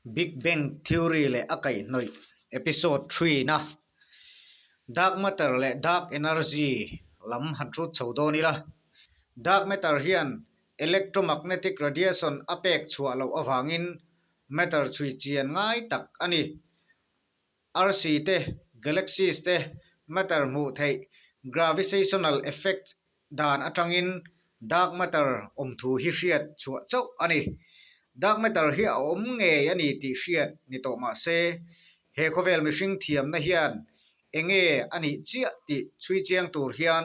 Big Bang Theory leh a kaihhnawih Episode Three-na Dark Matter leh Dark Energy lam han hrut chho dawn ila. Dark Matter hian electromagnetic radiation a pek chhuah loh avangin matter chhui chian ngai tak a ni. Arsi te, galaxies te matter hmuh theih gravitational effect dan atangin dark matter awm thu hi hriat chhuah chauh a ni. Dark matter hi a awm ngei a ni tih hriat ni tawh mah se, he khawvel mihring thiamna hian enge a nih chiah tih chhui chiang tur hian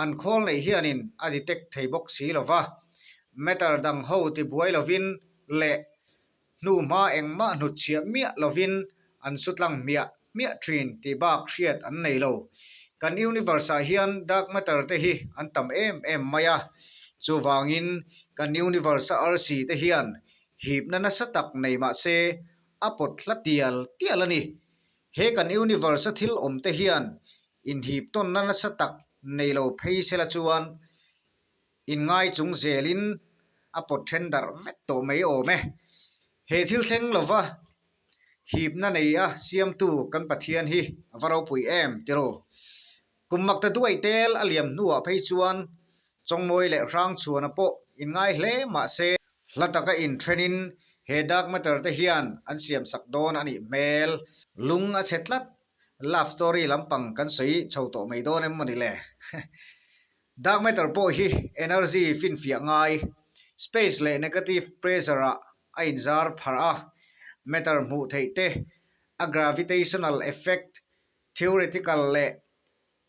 an khawl neih hianin a detect thei bawk si lo va. Matter dang ho tibuai lovin leh Hnu hma engmah hnutchhiah miah lovin an su tlang hmiah hmiah thin tih bak hriat an nei lo. Kan universe ah hian dark matter te hi an tam em em mai a, chuvangin kan universe a arsi te hian hipna nasa tak nei mah se a pawt hla tial tial a ni. He kan universe a thil awm te hian inhip tawnna nasa tak nei lo phei sela chuan Inngai chung zelin a pawt then darh vek tawh mai awm e. He thil thleng lova hipna nei a siamtu kan Pathian hi a va ropui em tiraw? Kum makta duai tel a liam hnuah phei chuan Chawngmawi leh Hrangchhuana pawh inngai hle mah se, hla taka inthenin he dark matter te hian an siamsak dawn a nih hmel. Lung a chhe tlat, love story lampang kan sawi chho tawh mai dawn em mawni le? Dark matter pawh hi energy finfiah ngai, space leh negative pressure ah a inzar pharh a, matter hmuh theih te, a gravitational effect, theoretical leh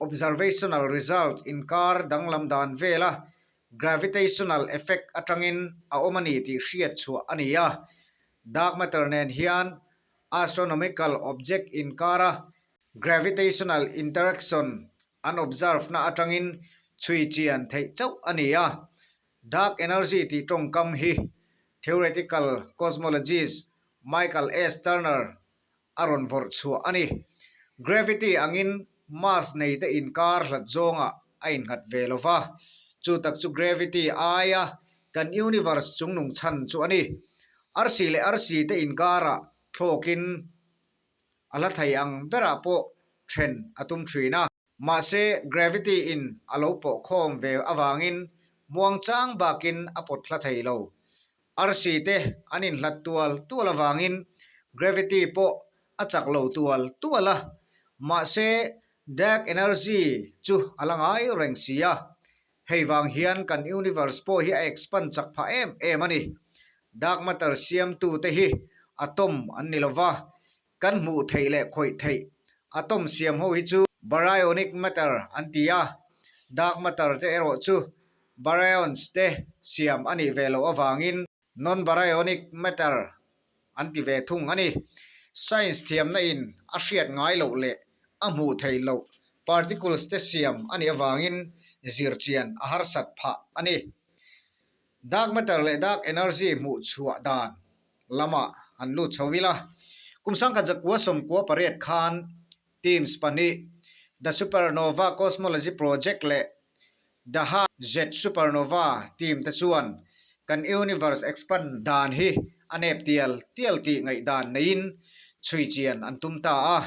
observational result inkar danglam dan vela gravitational effect atangin a awm a ni tih hriat chhuah a ni a. Dark matter nen hian astronomical object inkara gravitational interaction an observe na atangin chhui chian theih chauh a ni a. Dark energy tih tawngkam hi theoretical cosmologist Michael S. Turner a rawn vawrh chhuah a ni. Gravity angin mass nei te inkar hlat zawngah a innghat ve lo va, chu tak chu gravity aia kan universe chungnung chhan chu a ni. Arsi leh arsi te inkarah thlawkin a hla thei ang berah pawh then a tum thin a. Mahse, gravity in a lo pawh khawm ve avangin muangchang bakin a pawt hla thei lo. Arsi te an inhlat tual tual avangin gravity pawh a chak lo tual tual a. Mahse, dark energy chu a la ngai reng si a. Hei vang hian kan universe pawh hi a expand chak phah em em a ni. Dark matter siamtu te hi atom an ni lova, kan hmuh theih leh khawih theih atom siam ho hi chu baryonic matter an ti a, dark matter te erawh chu baryons te siam a nih ve loh avangin Non-baryonic matter an ti ve thung a ni. Science thiamna in a hriat ngai loh leh a hmuh theih loh particles te siam a nih avangin zirchian a harsat phah a ni. Dark matter leh dark energy hmuh chhuah dan lamah han lut chho ila. Kum sangkhat zakua 98 khan teams pahnih The Supernova Cosmology Project leh The High-Z Supernova team te chuan kan universe expand dan hi a nep tial tial tih ngaihdan neiin chhui chian an tum ta a.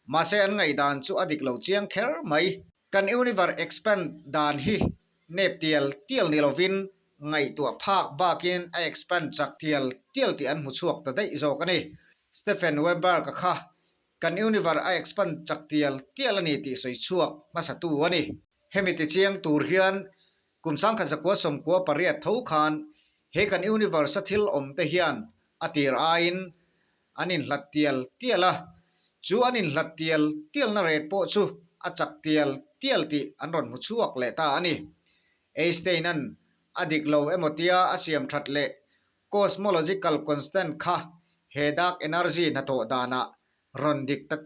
Mahse an ngaihdan chu a dik lo chiang kher mai. Kan universe expand dan hi nep tial tial ni lovin ngaihtuah phak bakin a expand chak tial tial tih an hmu chhuak ta daih zawk a ni. Stephen Weinberg-a kha kan universe a expand chak tial tial a ni tih sawi chhuak hmasatu a ni. Hemi ti chiang tur hian kum 1998 tho khan he kan universe a thil awm te hian a tir aiin an inhlat tial tial a, chu an inhlat tial tialna rate pawh chu a chak tial tial tih an rawn hmu chhuak leh ta a ni. Einstein-a'n a dik lo emaw tia a siam that leh cosmological constant kha he dark energy hnathawh danah rawn dik ta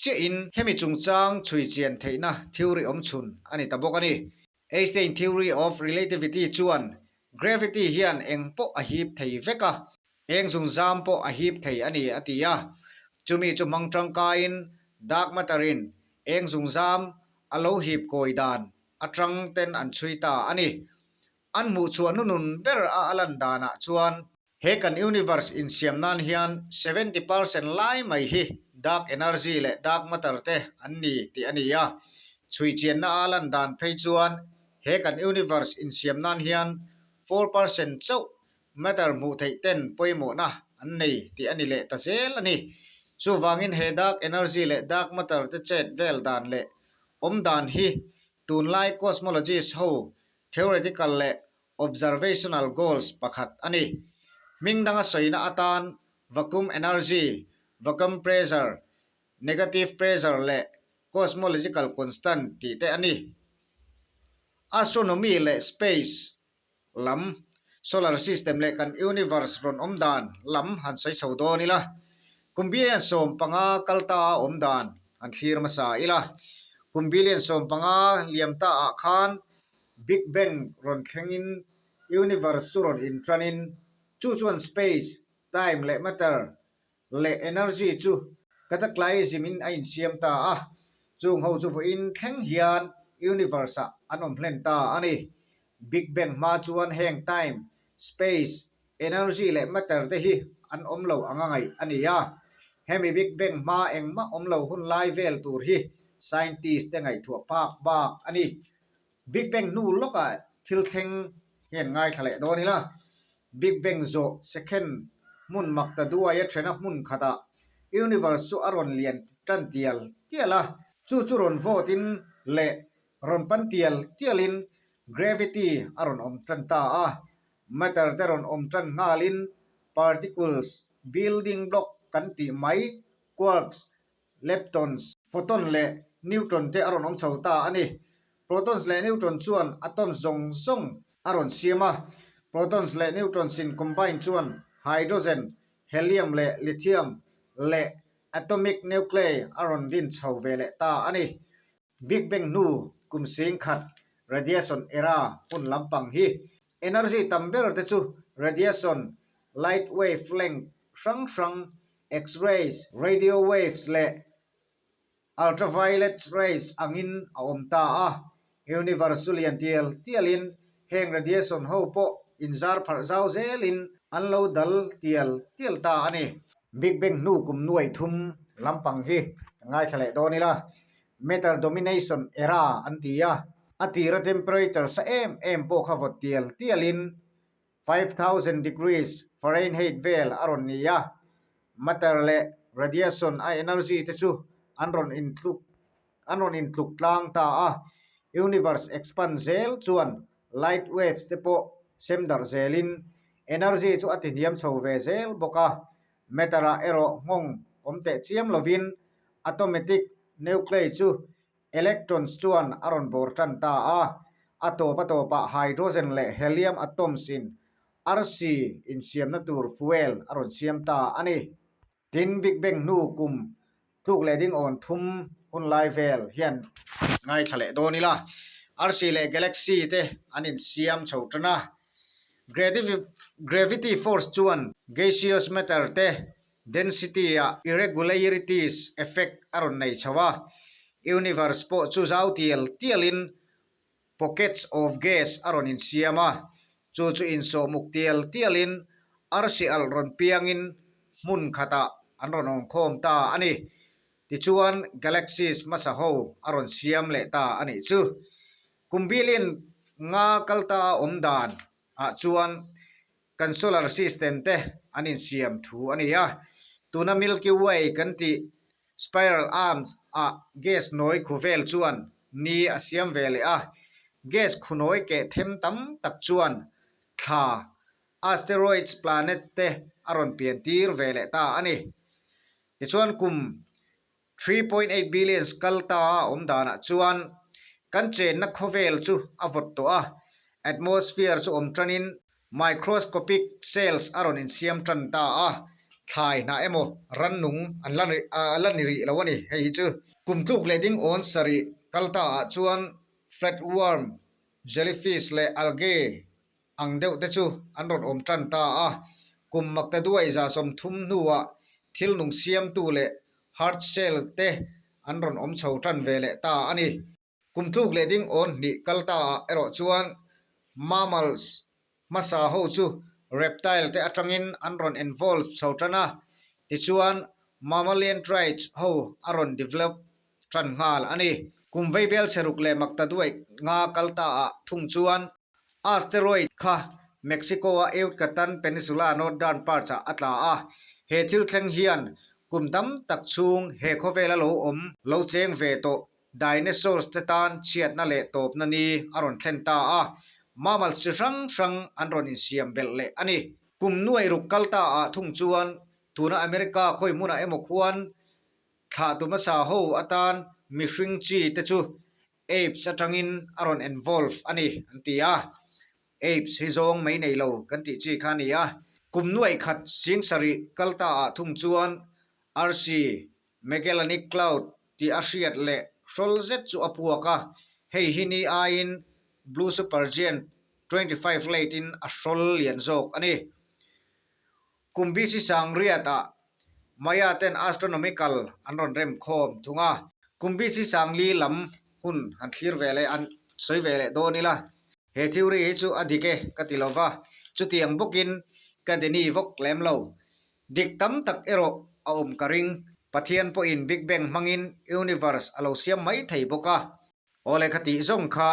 chiahin hemi chungchang chhui chian theihna theory awm chhun a ni ta bawk a ni. Einstein theory of relativity chuan gravity hian eng pawh a hip thei vek a, eng zungzam pawh a hip thei a ni a ti a. Chumi chu hmang tangkaiin dark matter-in eng zungzam a lo hip kawi dan atang ten an chhui ta a ni. An hmuhchhuah nunun ber a a lan danah chuan. He kan universe insiam nan hian 70% lai mai hi dark energy leh dark matter te an ni tih a ni a. Chhuichianna a lan dan phei chuan he kan universe insiam nan hian 4% chauh matter hmuh theih ten pawimawhna an nei tih a ni leh ta zel a ni. Chuvangin he dark energy leh dark matter te chet vel dan leh awm dan hi tunlai cosmologist ho theoretical leh observational goals pakhat a ni. Hming danga sawina atan vacuum energy, vacuum pressure, negative pressure leh cosmological constant tih te a ni. Astronomy leh space lam, solar system leh kan universe rawn awm dan lam han sawi chho dawn ila. Kum billion 15 kal ta a awm dan han thlir hmasa ila. Kum billion 15 liam ta ah khan Big Bang rawn thlengin universe chu rawn inṭanin chu chuan space, time leh matter leh energy chu cataclysm in a insiam ta a, chung ho chu vawiin thleng hian universe ah an awm hlen ta a ni. Big Bang hma chuan heng time, space, energy leh matter te hi an awm lo anga ngaih a ni a, hemi Big Bang hma engmah awm lo hun lai vel tur hi scientist te ngaihtuah phak bak a ni. Big Bang hnu lawkah thil thleng hian ngaithla leh dawn ila, Big Bang zawh second hmun mak ta duaia thena hmun khatah universe chu a rawn lian tan tial tial a, chu chu rawn vote in leh rawn pan tial tial in gravity a rawn awm tan ta a, matter te rawn awm tan nghalin particles, building block kan tih mai, quarks, leptons, photon leh neutron te a rawn awm chho ta a ni. Protons leh neutron chuan atoms zawng zawng a rawn siam a, protons leh neutrons in combine chuan hydrogen, helium leh lithium leh atomic nuclei a rawn din chho ve leh ta a ni. Big Bang hnu kum 10,000 radiation era hun lampang hi energy tam ber te chu radiation, light wave length hrang hrang, X-rays, radio waves leh ultraviolet rays angin a awm ta a. Universe chu lian tial tialin heng radiation ho pawh inzar pharh zau zelin an lo dal tial tial ta a ni. Big Bang hnu kum nuai thum lampang hi ngaithla leh dawn ila. Matter domination era an ti a, a tira temperature sa em em pawh kha vawt tial tialin 5000 degrees Fahrenheit vel a rawn ni a, matter leh radiation a energy te chu an rawn intluk an rawn intluk tlang ta a, universe expand zel chuan light waves te pawh sem darh zelin energy chu a tihniam chho ve zel bawk a, matter ah erawh nghawng awm teh chiam lovin atomatic nuclei chu Electrons chuan a rawn bawr tan ta a, a tawp a tawpah hydrogen leh helium atoms in arsi insiamna tur fuel a rawn siam ta a ni. Tin, Big Bang hnu kum tluk leh ding awn thum hun lai vel hian ngaithla leh dawn ila, arsi leh galaxy te an insiam chho tan a. Gravity force chuan gaseous matter te Density ah irregularities effect a rawn nei chho a, universe pawh chu zau tial tialin pockets of gas a rawn insiam a, chu chu insawhmuk tial tialin arsi alh rawn piangin hmun khatah an rawn awmkhawm ta a ni. Tichuan galaxies hmasa ho a rawn siam leh ta a nih chu. Kum billion nga kal ta a awm dan ah chuan Kan solar system te an insiam thu a ni a, tuna Milky Way kan tih spiral arms ah gas nawi khu vel chuan ni a siam ve leh a, gas khu nawi keh them tam tak chuan thla, asteroids planet te a rawn pian tir ve leh ta a ni. Tichuan kum 3.8 billions kal ta a awm danah chuan kan chenna khawvel chu a vawt tawh a, atmosphere chu awm tanin microscopic cells a rawn insiam tan ta a, thlai hnah emaw rannung an la la ni rih lo a ni hei hi chu. Kum tluk leh ding awn sarih kal ta ah chuan flatworm, jellyfish leh algae ang deuh te chu an rawn awm tan ta a, kum makta duai 30 hnuah thil nung siamtu leh heart cell te an rawn awm chho tan ve leh ta a ni. Kum tluk leh ding awn hnih kal ta ah erawh chuan mammals hmasa ho chu reptile te atangin an rawn envolve chho tan a, tichuan mammalian traits ho a rawn develop tan nghal a ni. Kum veibel chheruk leh makta duaih nga kal ta ah thung chuan asteroid kha Mexico-a Yucatan Peninsula northern parts-ah a tla a, he thil thleng hian kum tam tak chhung he khawvela lo awm lo cheng ve tawh Dinosaurs te tan chhiatna leh tawpna ni a rawn thlen ta a, mammals chi hrang hrang an rawn insiam belh leh a ni. Kum nuaih ruk kal ta ah thung chuan tuna America khawi hmunah emaw khuan thlah tu hmasa ho atan mihring chi te chu apes atangin a rawn envolve a ni an ti a. Apes hi zawng mai nei lo kan tih chi kha a ni a. Kum nuaih khat sing sarih kal ta ah thung chuan arsi Magellanic Cloud tih a hriat leh hrawl zet chu a puak a, hei hi ni aiin Blue Supergiant 25 late in a hrawl lian zawk a ni. Kum BC sangriat ah Maya ten astronomical an rawn rem khawm thung a. Kum BC sangli lam hun han thlir ve leh an sawi ve leh dawn ila. He theory hi chu a dik e ka ti lova, chutiang bawkin ka deny vawk lem lo. Dik tam tak erawh a awm ka ring. Pathian pawhin Big Bang hmangin universe a lo siam mai thei bawk a. Awle kha tih zawng kha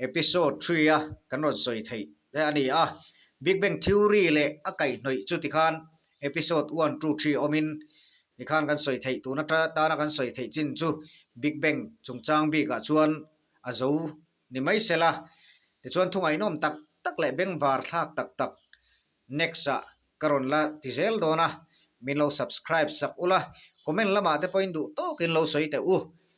episode three a kan rawn sawi theih te a ni a. Big Bang theory leh a kaihhnawih chu tikhan episode one, two, three awmin tikhan kan sawi theih tun atana kan sawi theih chin chu Big Bang chungchang bikah chuan a zo ni mai sela. Tichuan thu ngaihnawm tak tak leh bengvar thlak tak tak Next ah ka rawn la ti zel dawn a, min lo subscribe sak ula, comment lamah te pawhin duh tawkin lo sawi teh u.